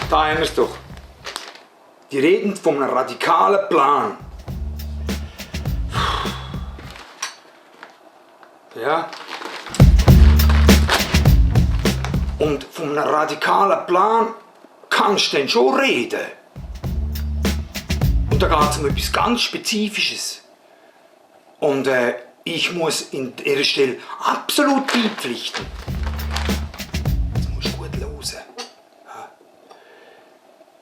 Da haben wir es doch. Die reden von einem radikalen Plan. Ja. Und von einem radikalen Plan kannst du denn schon reden. Und da geht es um etwas ganz Spezifisches. Und ich muss an dieser Stelle absolut beipflichten. Jetzt musst du gut hören. Ja.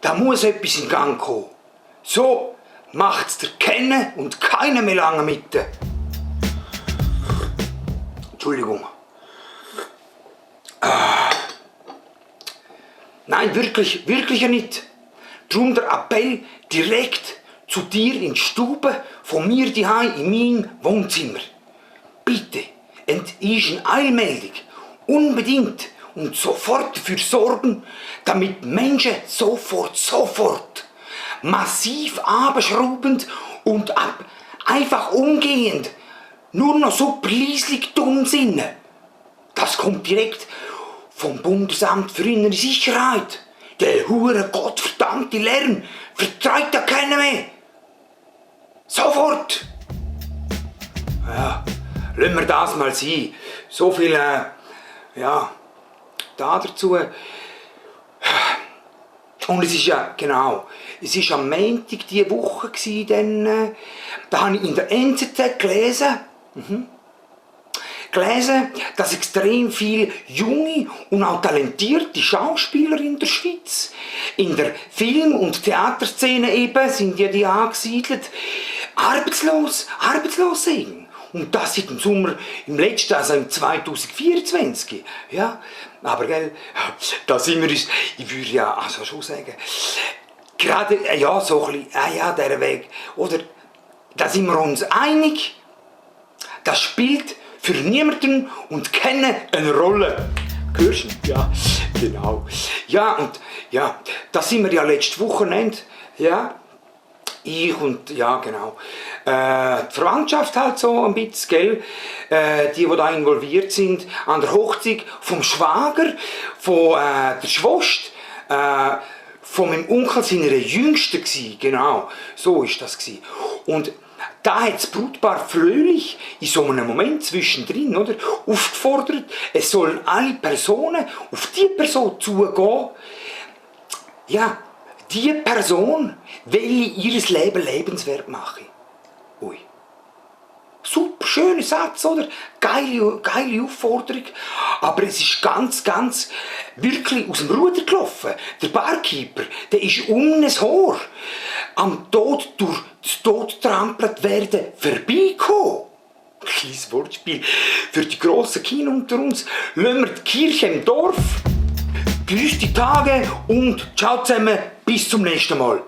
Da muss etwas in Gang kommen. So macht es dir kennen und keiner mehr lange mit. Entschuldigung. Nein, wirklich ja nicht. Darum der Appell direkt zu dir in die Stube, von mir daheim in meinem Wohnzimmer. Bitte, ist eine Eilmeldung. Unbedingt und sofort dafür sorgen, damit Menschen sofort massiv abschraubend und einfach umgehend nur noch super leislich dumm sind. Das kommt direkt vom Bundesamt für Innere Sicherheit. Der hure gottverdammte Lärm vertreibt ja keiner mehr. Sofort! Ja, lassen wir das mal sein. So viel, da dazu. Und es ist ja, genau, es ist am Montag diese Woche gewesen, da habe ich in der NZZ gelesen, dass extrem viele junge und auch talentierte Schauspieler in der Schweiz, in der Film- und Theaterszene eben, sind ja die angesiedelt, arbeitslos sind. Und das seit dem Sommer, im letzten, also im 2024. Ja, aber gell, da sind wir uns, ich würde ja also schon sagen, gerade, ja, so ein bisschen, dieser Weg, oder, da sind wir uns einig, das spielt für niemanden und keine eine Rolle. Hörst du? Ja, genau. Ja, und ja, da sind wir ja letztes Wochenende, ja, ich und, ja, genau, die Verwandtschaft halt so ein bisschen, gell, die da involviert sind, an der Hochzeit vom Schwager, von der Schwester, von meinem Onkel seiner Jüngsten gsi, genau, so ist das gsi. Und da hat das Brautpaar fröhlich in so einem Moment zwischendrin, oder, aufgefordert, es sollen alle Personen auf die Person zugehen, ja, die Person, welche ihr Leben lebenswert machen. Ui. Super, schöner Satz, oder? Geile Aufforderung. Aber es ist ganz wirklich aus dem Ruder gelaufen. Der Barkeeper, der ist um ein Haar am Tod durch das Tod trampelt werden vorbeigekommen. Kleines Wortspiel für die grossen Kinder unter uns. Lassen wir die Kirche im Dorf. Grüß die Tage und ciao zusammen, bis zum nächsten Mal.